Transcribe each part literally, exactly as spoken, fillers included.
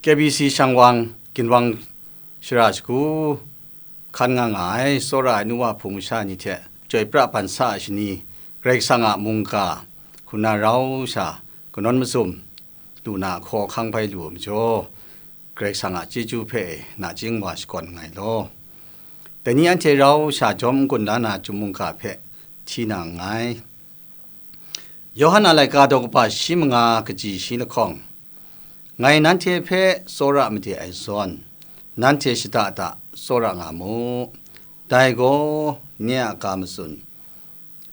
K B C shang wang, ginwang shara shagu hkan nga nga ai, tsawra ai nu wa hpung masha ni hte chyoi pra ban sa ai shani, Karai Kasang a mungga hku na rau sha kanawn mazum lu na hkaw hkang bai lu ai majaw, Karai Kasang a chyeju hpe nachying wa shakawn nngai law. Dai ni anhte rau sha jawm n-gun la na chyum mungga hpe hti na nngai. Yawhan a laika daw kaba shi manga kaji shi lahkawng, ngai nanhte hpe tsawra made ai zawn, nanhte shada da tsawra nga mu, dai gaw nye a ga matsun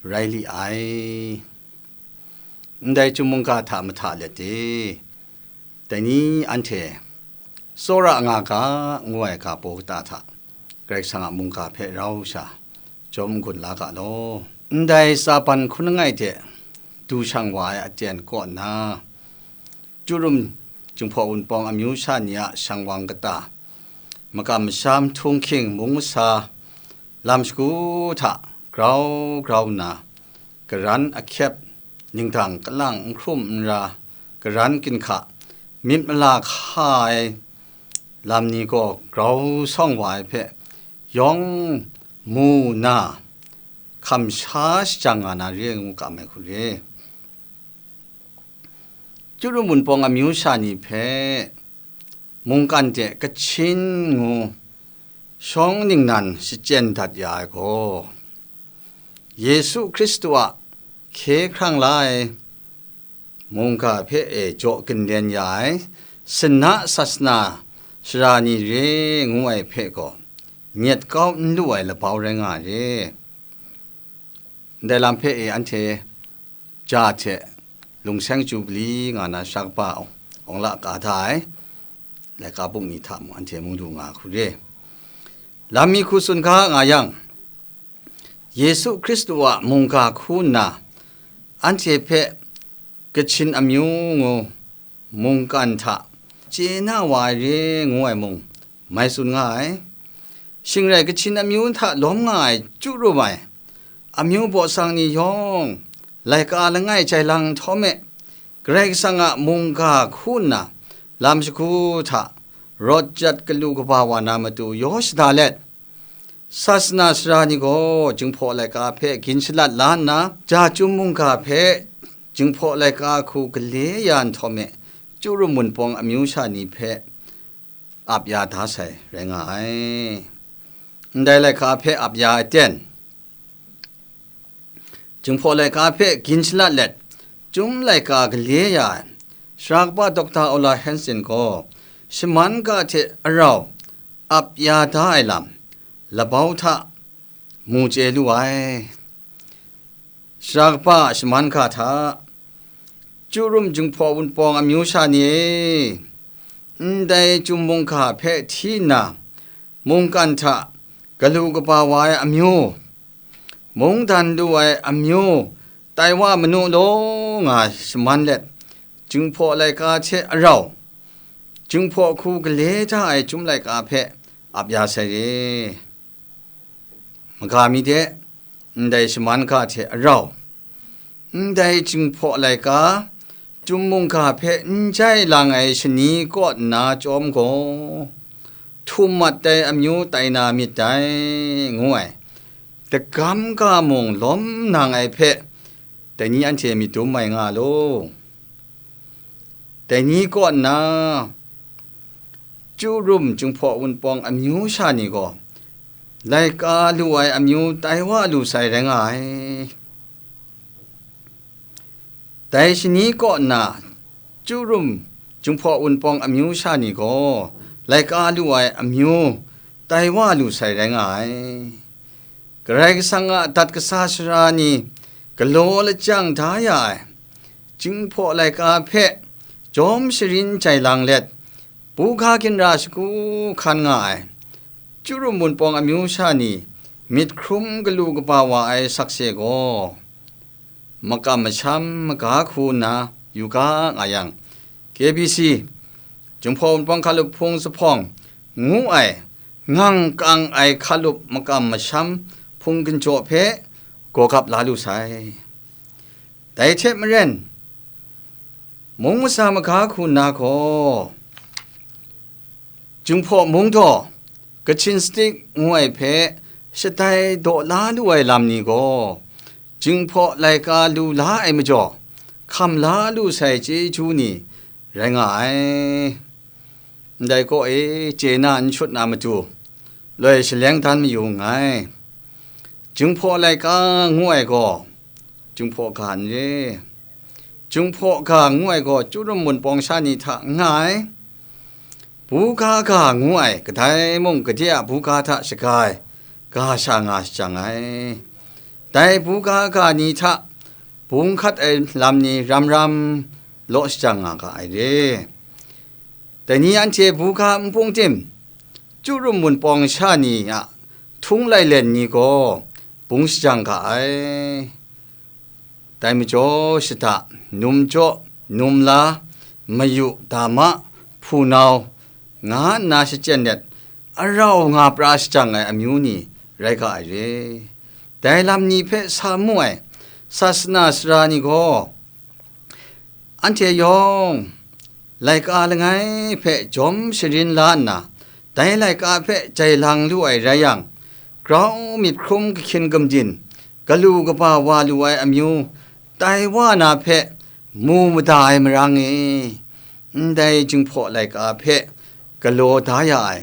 rai li ai. Ndai chyum mungga hta mahta let e, dai ni anhte tsawra nga ga, ngu ai ga baw kata hta, Karai Kasang a mungga hpe rau sha, jawm n-gun la ga law. Ndai tsa ban hkun langai de du shang wa ai aten kaw nna, Chyarum Jinghpaw Wunpawng amyu sha ni a shang wang kata, makam masham, htunghking, mung masa, lam shagu hta grau grau nna, karan ahkyep, ningdang kalang n hkrum n ra, karan ginhka, myit mala hka ai lam ni gaw grau sawng wa ai hpe yawng mu nna, hkam sha shajang nga na re ngu kam ai hku re. Chyarum Wunpawng amyu sha ni hpe mungkan de kachin ngu shawng ningnan shachyen dat ya ai gaw, Yesu Hkristu a hkye hkrang la ai mungga hpe e jaw ginlen ya ai, sana sasana sara ni re ngu ai hpe gaw, nyet kau n lu ai labau rai nga ai re. Ndai lam hpe e anhte ja hte lungseng Jubili nga na sha kaba awng la ga da ai, laika bungli hta mung anhte mu lu nga hku re. Lam mi hku tsun ga nga yang, Yesu Hkristu a mungga hku nna anhte hpe kachin amyu ngu mungkan hta chye na wa ai re ngu ai mung mai tsun nga ai. Shing rai, kachin amyu hta lawm nga ai chyarum ai amyu baw sang ni yawng, laika langai jai lang nhtawm e, Karai Kasang a mungga hku nna lam shagu hta rawt jat galu kaba wa na matu yaw shada let, sasana sara ni gaw Jinghpaw laika hpe gin shalat la nna, ja chyum mungga hpe Jinghpaw laika hku gale ya nhtawm e, Chyarum Wunpawng amyu sha ni hpe ap ya da sai rai nga ai. Ndai laika hpe ap ya ai ten, Jinghpaw laika hpe gin shalat let, chyum laika gale ya ai, sara kaba Dokta Ola Hanson gaw shaman ga hte arau ap ya da ai lam, labau hta mu chye lu ai. Sara kaba a shaman ga hta, Chyarum Jinghpaw Wunpawng amyu sha ni e, ndai chyum mungga hpe hti nna, mungkan hta galu kaba wa ai amyu, mungdan lu ai amyu tai wa manu law nga shaman let, Jinghpaw laika hte arau, Jinghpaw hku gale da ai chyum laika hpe ap ya sai re. Maga mi de, ndai shaman ga hte arau, ndai Jinghpaw laika, chyum mungga hpe n jai lang ai shani kaw nna chyawm gaw, htum mat ai amyu tai na myit dai, ngu ai dagam ga mung lawm nang ai hpe, dai ni anhte myit dum mai nga law. Dai ni kaw nna, Chyarum Jinghpaw Wunpawng amyu sha ni gaw, laika lu ai amyu tai wa lu sai rai nga ai. Dai shani kaw nna, Chyarum Jinghpaw Wunpawng amyu sha ni gaw, laika lu ai amyu tai wa lu sai rai nga ai. Karai Kasang a dat kasa sara ni galaw lajang da ya ai, Jinghpaw laika hpe jawm sharin jai lang let, buga ginra shagu hkan nga ai, Chyarum Wunpawng amyu sha ni myit hkrum galu kaba wa ai sakse gaw, makam masham maga hku nna yu ga nga yang, K B C, Jinghpaw Wunpawng Hkalup Hpung Zuphpawng ngu ai, ngang kang ai hkalup makam masham hpung ginjaw hpe gawgap la lu sai. Dai hte maren, mung masa maga hku nna gaw, Jinghpaw mung daw, Kachin Stik ngu ai hpe shatai daw la lu ai lam ni gaw, Jinghpaw laika lu la ai majaw, hkam la lu sai chyeju ni rai nga ai. Ndai kaw e, chye na n shut na matu, loi shaleng dan mayu nngai. Jinghpaw laika ngu ai gaw, Jinghpaw ga n re. Jinghpaw ga ngu ai gaw, Chyarum Wunpawng sha ni hta n nga ai. Buga ga ngu ai, kadai mung gade a buga hta shaga ai, ga sha nga shajang ai. Dai buga ga ni hta bung hkat ai lam ni ram ram law shajang nga ga ai re. Dai ni anhte buga npung tim, Chyarum Wunpawng sha ni a htung lailen ni gaw bung shajang ga ai. Dai majaw shada, num jaw, num la, mayu, dama, hpunau, nga nna shachyen let, arau nga pra shajang ai amyu ni rai ga ai re. Dai lam ni hpe sa mu ai sasana sara ni gaw, anhte yawng laika langai hpe jawm sharin la nna, dai laika hpe jai lang lu ai rai yang, grau myit hkrum kahkyin gamdin, galu kaba wa lu ai amyu, tai wa na hpe mu mada ai marang e, ndai Jinghpaw laika hpe galaw da ya ai,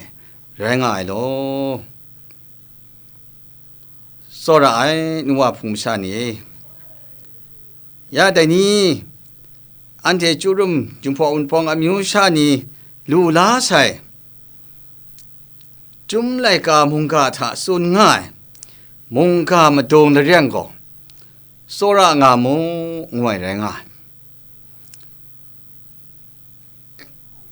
rai nga ai law. Tsawra ai, nu wa hpung masha ni, ya dai ni, anhte Chyarum Jinghpaw Wunpawng amyu sha ni lu la sai, Chyum laika mungga hta tsun nga ai, mungga madung lareng gaw, tsawra nga mu, ngu ai rai nga ai.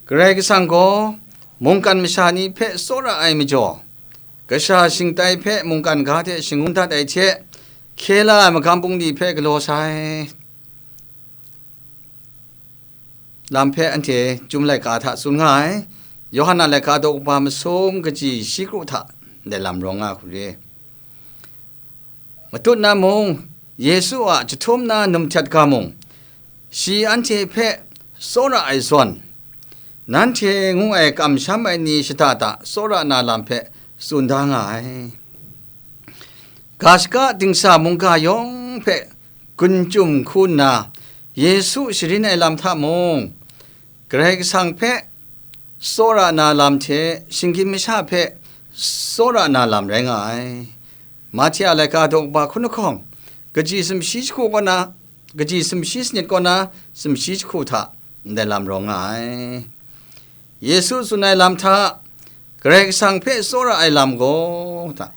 Karai Kasang gaw mungkan masha ni hpe tsawra ai majaw, kasha shingtai hpe mungkan ga hte shangun dat ai hte, hkye la ai magam bungli hpe galaw sai lam hpe anhte Chyum laika hta tsun nga ai. Yawhan a laika daw kaba masum kaji shi kru hta ndai lam rawng nga hku re. Matut na mung, Yesu a jahtum na num htet ga mung, shi anhte hpe tsawra ai zawn, nanhte ngu ai kamsham ai ni shada da tsawra na lam hpe tsun da nga ai. Ga shaka dingsa mungga yawng hpe gun chyum hku nna, Yesu sharin ai lam hta mung, Karai Kasang hpe tsawra na lam hte shinggyim masha hpe tsawra na lam rai nga ai. Mahte a laika daw kaba hkun lahkawng, kaji sumshi jahku kaw na, kaji sumshi sanit kaw na, sumshi jahku hta ndai lam rawng nga ai. Yesu tsun ai lam hta, Karai Kasang hpe tsawra ai lam gaw hta,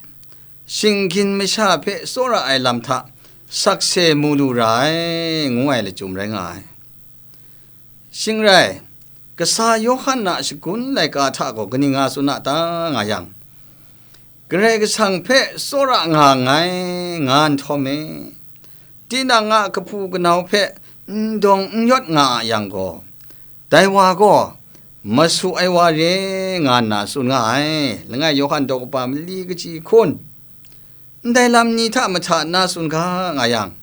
shinggyim masha hpe tsawra ai lam hta sakse mu lu ra ai, ngu ai lachyum rai nga ai. Shing rai, kasa Yawhan a shagun laika hta gaw kaning nga tsun a ta nga yang, Karai Kasang hpe tsawra nga nngai, nga nhtawm e, tinang a kahpu kanau hpe n dawng n yawt nga a yang gaw, dai wa gaw masu ai wa re, nga nna tsun nga ai. Langai Yawhan daw kaba mali kaji hkun, ndai lam ni hta mahta nna tsun ga nga yang,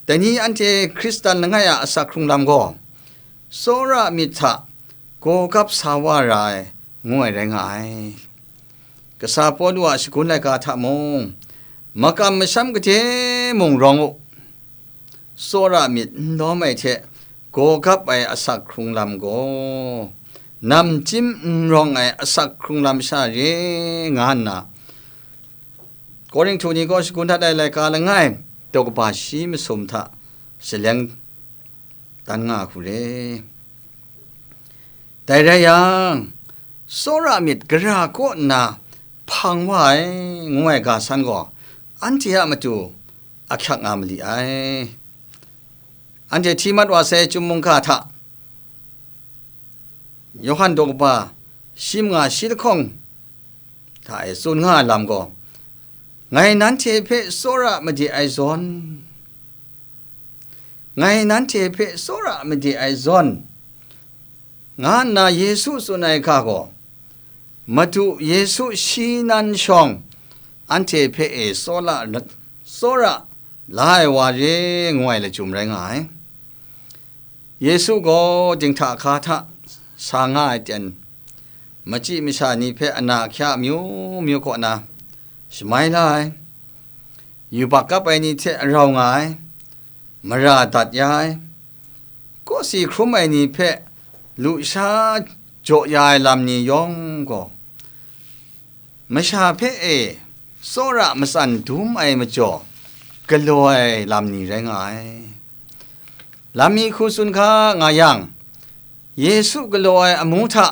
dai ni anhte Hkristan langai a asak hkrung lam gaw, tsawra myit hta gaw gap sa wa ra ai, ngu ai rai nga ai. Kasa Pawlu a shagun laika hta mung, makam masham gade mung rawng u, tsawra myit n lawm ai hte gaw gap ai asak hkrung lam gaw, namchyim n rawng ai asak hkrung lam sha re, nga nna, Korinhtu ni kaw shagun dat ai laika langai, daw kaba shi masum hta shaleng dan nga hku re. Dai rai yang, tsawra myit gara kaw nna hpang wa ai, ngu ai ga san gaw, anhte a matu ahkyak nga mali ai. Anhte hti mat wa sai Chyum mungga hta, Yawhan daw kaba shi manga shi lahkawng hta e tsun nga ai lam gaw, ngai nanhte hpe tsawra made ai zawn, ngai nanhte hpe tsawra made ai zawn, nga nna Yesu tsun ai ga gaw, Madu Yesu shi nan shawng anhte hpe e tsawra, tsawra la ai wa re, ngu ai lachyum rai nga ai. Yesu gaw dinghta hka hta sa nga ai ten, machyi masha ni hpe ana ahkya amyu myu kaw na shamai la ai, yubak kap ai ni hte rau nga ai, mara dat ya ai, kawsi hkrum ai ni hpe lusha jaw ya ai lam ni yawng gaw, masha hpe e tsawra matsan dum ai majaw galaw ai lam ni rai nga ai. Lam mi hku tsun hka nga yang, Yesu galaw ai amu hta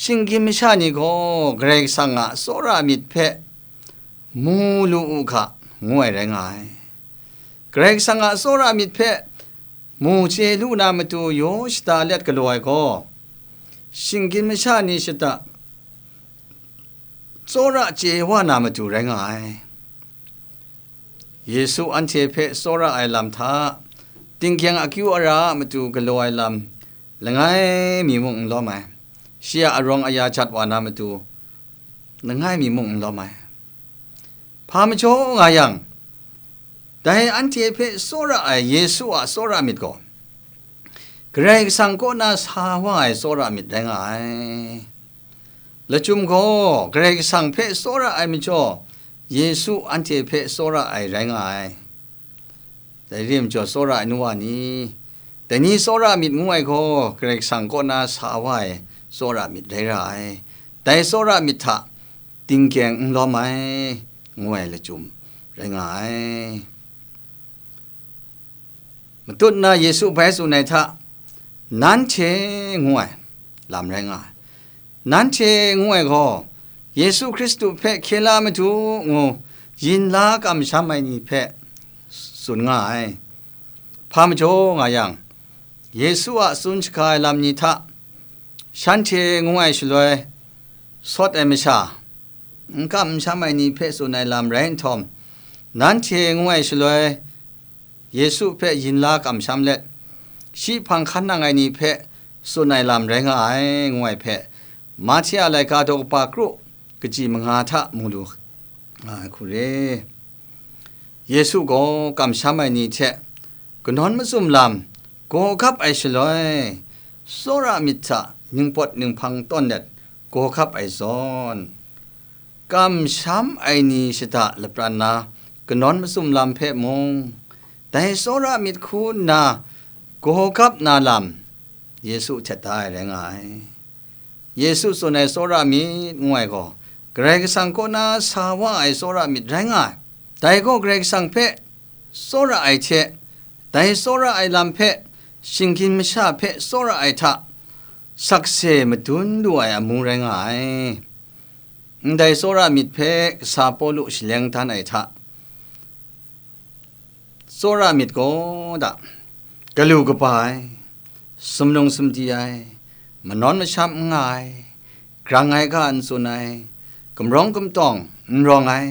shinggyim masha ni gaw Karai Kasang a tsawra myit hpe mu lu u hka, ngu ai rai nga ai. Karai Kasang a tsawra myit hpe mu chye lu na matu yaw shada let galaw ai gaw, shinggyim masha ni shada tsawra chye wa na matu rai nga ai. Yesu anhte hpe tsawra ai lam hta, tingkyang akyu ara a matu galaw ai lam, langai mi mung n lawm ai, shi a arawng aya jat wa na matu, langai mi mung n lawm ai. Hpa majaw nga yang, dai anhte hpe tsawra ai Yesu a tsawra myit gaw, Karai Kasang kaw na sa wa ai tsawra myit rai nga ai. Lachyum gaw Karai Kasang hpe tsawra ai majaw, Yesu anhte hpe tsawra ai rai nga ai. Dai re majaw, tsawra ai nu wa ni, dai ni tsawra myit ngu ai gaw, Karai Kasang kaw na sa wa ai tsawra myit rai ra ai. Dai tsawra myit hta tingkyang n lawm ai, ngu ai lachyum rai nga ai. Matut na Yesu bai tsun ai hta, nanhte ngu ai lam rai nga ai. Nanhte ngu ai gaw, Yesu Hkristu hpe hkye la matu ngu yin la kamsham ai ni hpe tsun nga ai. Hpa majaw nga yang, Yesu a tsun shaga ai lam ni hta, shanhte ngu ai shaloi, sawt ai masha, n kam n sham ai ni hpe tsun ai lam rai nhtawm, nanhte ngu ai shaloi, Yesu hpe yin la kamsham let, shi hpang hkan nang ai ni hpe tsun ai lam rai nga ai, ngu ai hpe, Mahte a laika daw kaba kru, kaji manga hta mu lu nga ai hku re. Yesu gaw kamsham ai ni hte kanawn mazum lam gaw gap ai shaloi, tsawra myit hta ningpawt ninghpang tawn let gaw gap ai zawn, kamsham ai ni shada lapran na kanawn mazum lam hpe mung, dai tsawra myit hku nna gaw gap na lam, Yesu htet da ai rai nga ai. Yesu tsun ai tsawra myit ngu ai gaw, Karai Kasang kaw na sa wa ai tsawra myit rai nga ai. Dai gaw Karai Kasang hpe tsawra ai hte, dai tsawra ai lam hpe shinggyim masha hpe tsawra ai hta sakse madun lu ai amu rai nga ai. Ndai tsawra myit hpe kasa Pawlu shaleng dan ai hta, tsawra myit gaw da, galu kaba ai, sumnung sumdi ai, manawn masham n nga ai, grang ai ga n tsun ai, gumrawng gumtawng n rawng ai,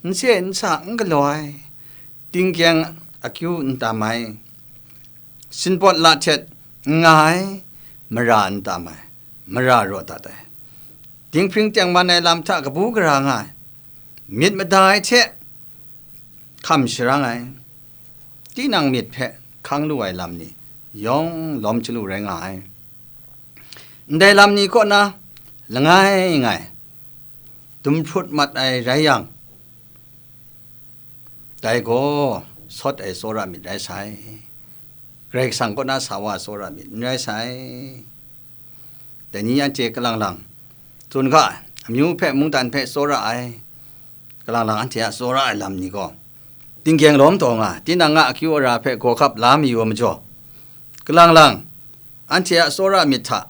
n se n sa n galaw ai, tingkyang akyu n tam ai, sinpawt la htet n nga ai, mara n tam ai, mara raw dat ai, dinghpring tengman ai lam hta kabu gara nga ai, myit mada ai hte hkam sharang ai, tinang myit hpe hkang lu ai lam ni yawng lawm chyalu rai nga ai. Ndai lam ni kaw na langai ngai dum hprut mat ai rai yang, dai gaw sawt ai tsawra myit rai sai, Karai Kasang kaw na sa wa ai tsawra myit n rai sai. Dai ni anhte kalang lang tsun ga ai, amyu hpe mungdan hpe tsawra ai, kalang lang anhte a tsawra ai lam ni gaw, tingkyang lawm taw nga, tinang a akyu ara hpe gaw hkap la mayu ai majaw, kalang lang anhte a tsawra myit hta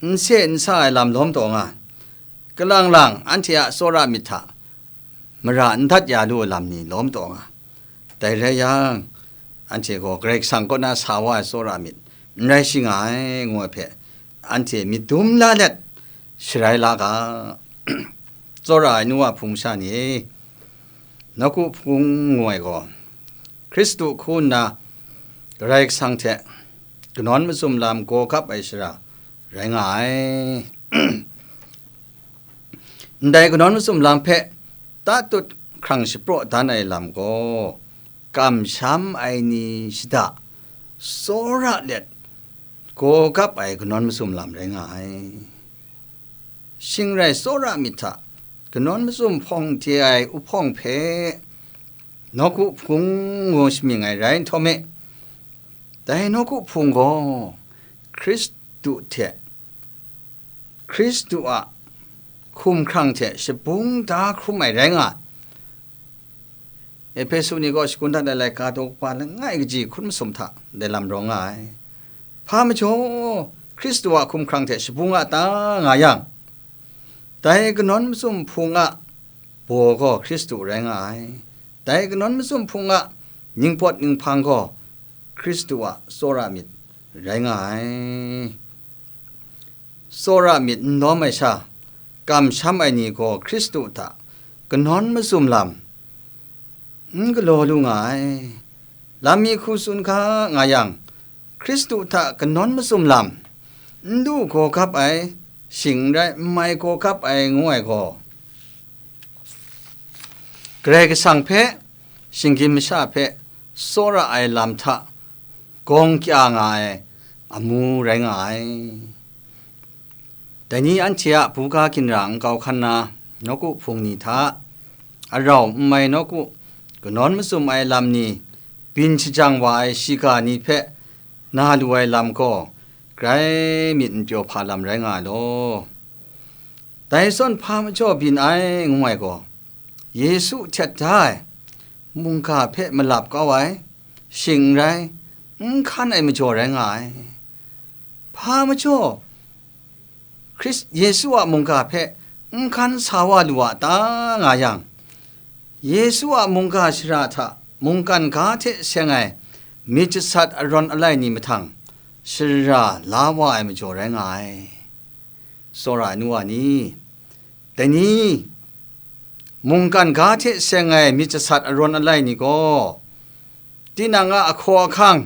n se n sa ai lam lawm taw nga, kalang lang anhte a tsawra myit hta mara n dat ya lu ai lam ni lawm taw nga. Dai rai yang, anhte gaw Karai Kasang kaw na sa wa ai tsawra myit n rai shi nga ai, ngu ai hpe, anhte myit dum la let sharai la ga. Tsawra ai nu wa hpung masha ni e, nawku hpung ngu ai gaw, Hkristu hku nna Karai Kasang hte kanawn mazum lam gaw gap ai shara rai nga ai. Ndai kanawn mazum lam hpe tatut hkrang shapraw dan ai lam gaw, kamsham ai ni shada tsawra let gaw gap ai kanawn mazum lam rai nga ai. Shing rai tsawra myit hta, kanawn mazum hpawng de ai uhpawng hpe nawku hpung ngu shamying ai rai nhtawm e, dai nawku hpung gaw Hkristu hte, Hkristu a hkumhkrang hte shabung da hkrum ai rai nga ai. Ehpesu ni gaw shakun dat ai laika daw kaba langai kaji hkun masum hta dai lam rawng nga ai. Hpa majaw Hkristu a hkumhkrang hte shabung a ta nga yang, dai kanawn mazum hpung a baw gaw Hkristu rai nga ai. Dai kanawn mazum hpung a ningpawt ninghpang gaw Hkristu a tsawra myit rai nga ai. Tsawra myit n lawm ai sha, kamsham ai ni gaw Hkristu hta kanawn mazum lam n galaw lu nga ai. Lam mi hku tsun hka nga yang, Hkristu hta kanawn mazum lam, n lu gaw gap ai, shing n rai, n mai gaw gap ai ngu ai gaw, Karai Kasang hpe, shinggyim masha hpe tsawra ai lam hta gawng kya nga ai amu rai nga ai. Dai ni anhte a buga ginra nkau hkan na nawku hpung ni hta, arau n mai nawku kanawn mazum ai lam ni, byin shajang wa ai shiga ni hpe na lu ai lam gaw, grai myit n pyaw hpa lam rai nga ai law. Dai zawn hpa majaw byin ai ngu ai gaw, Yesu htet da ai mungga hpe malap kau ai, shing n rai, n hkan ai majaw rai nga ai. Hpa majaw Hkris-, Yesu a mungga hpe n hkan sa wa lu a ta nga yang, Yesu a mungga shara hta mungkan ga hte seng ai myit jasat arawn alai ni mahtang shara la wa ai majaw rai nga ai. Tsawra ai nu wa ni, dai ni, mungkan ga hte seng ai myit jasat arawn alai ni gaw, tinang a ahkaw ahkang,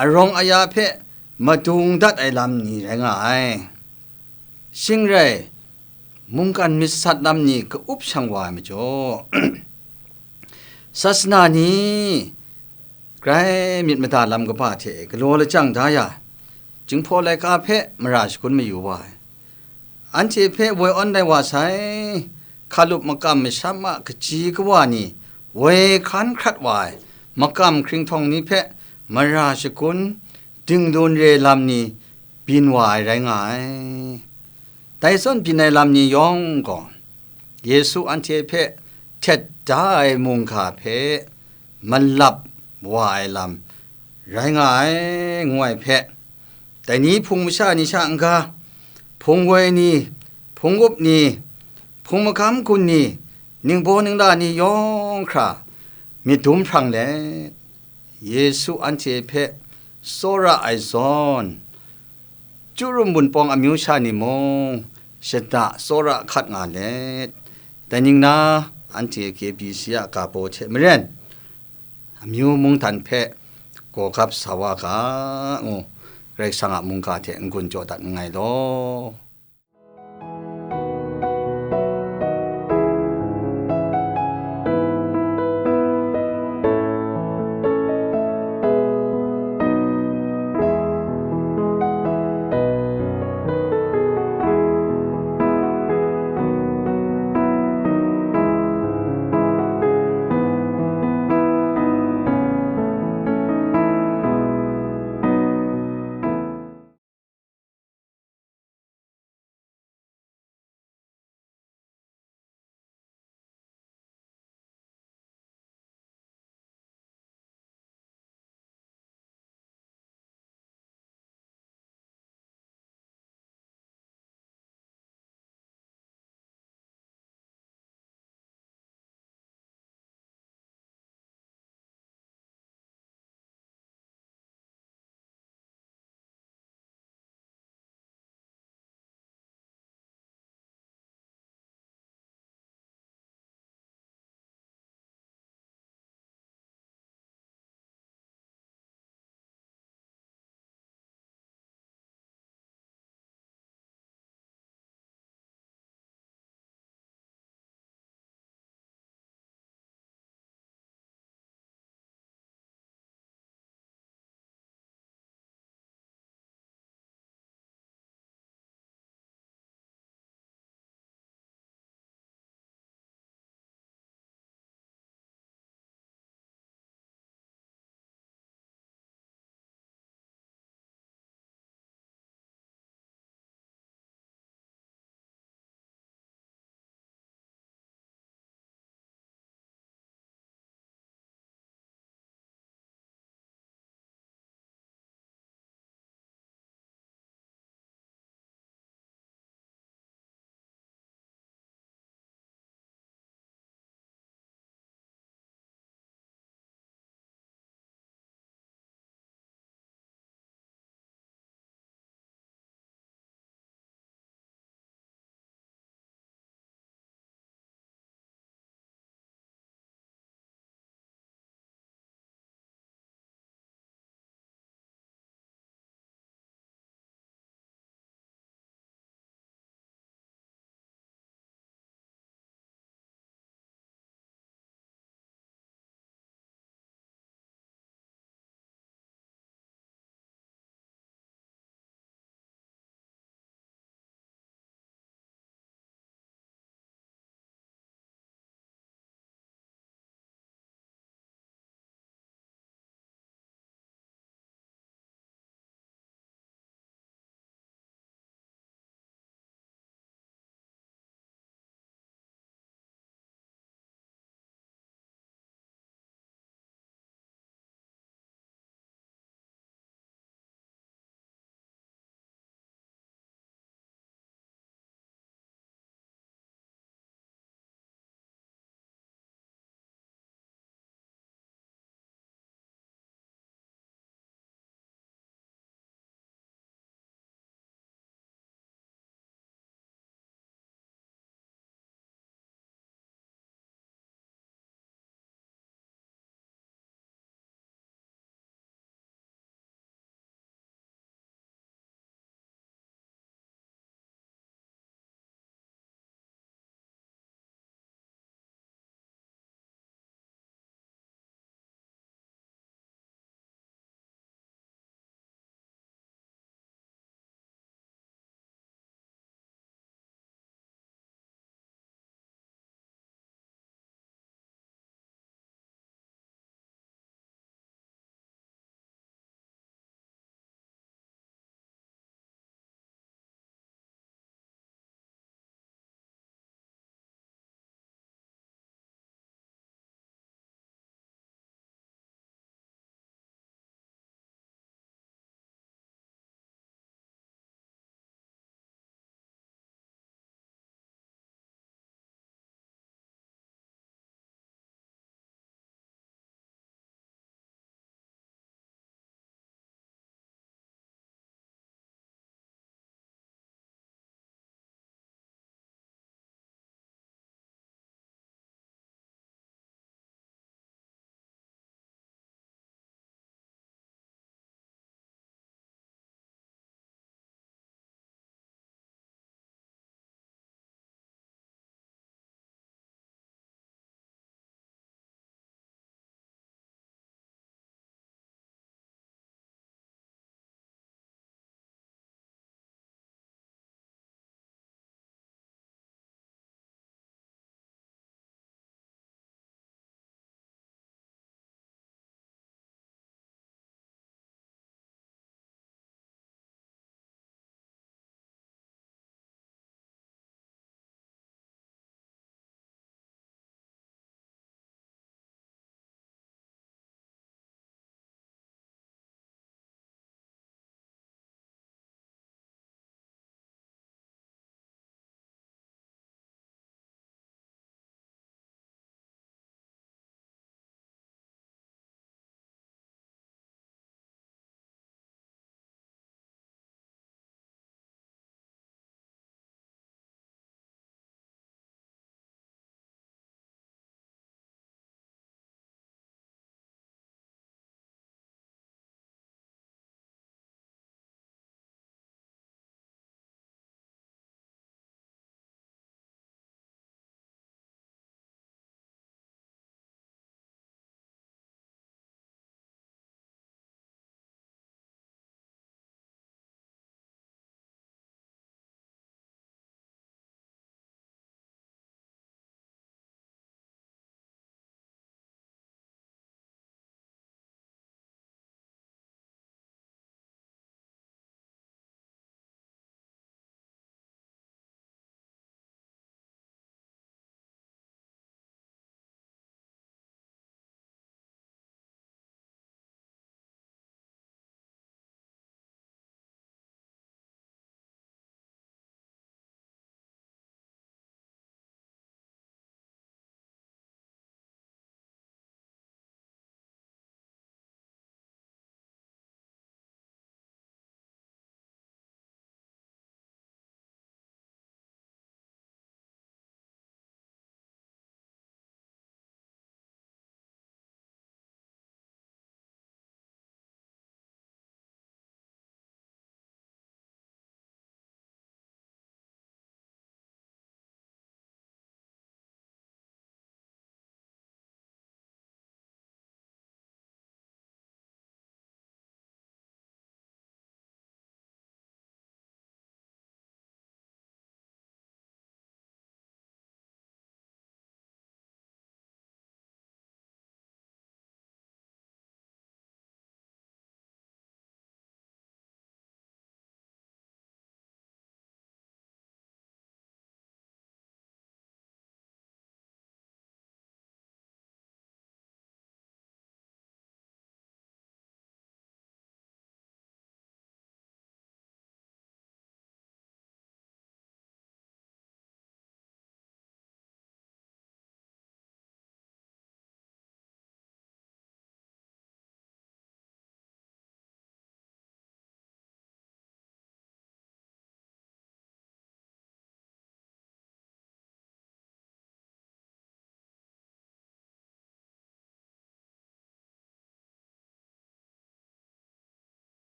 arawng aya hpe madung dat ai lam ni rai nga ai. Shing rai, mungkan myit jasat lam ni ka-up shang wa ai majaw, sasana ni grai myit mada lam kaba hte galaw lajang da ya, Jinghpaw laika hpe mara shakun mayu wa ai. Anhte hpe woi awn lai wa sai, hkalup makam masham a kaji kawa ni woi hkan hkrat wa ai, makam hkringhtawng ni hpe mara shakun dinglun re lam ni byin wa ai rai nga ai. Dai zawn byin ai lam ni yawng gaw, Yesu anhte hpe htet da ai mungga hpe malap wa ai lam rai nga ai, ngu ai hpe, dai ni hpung masha ni sha n-ga, hpung woi ni, hpung up ni, hpung magam gun ni, ningbaw ningla ni yawng hkra myit dum hprang let, Yesu anhte hpe tsawra ai zawn, Chyarum Wunpawng amyu sha ni mung shada tsawra hkat nga let, dai ning na, anhte K B C a ga baw hte maren, amyu mungdan hpe gawgap sa wa ga, ngu Karai Kasang a mungga hte n-gun jaw dat nngai law.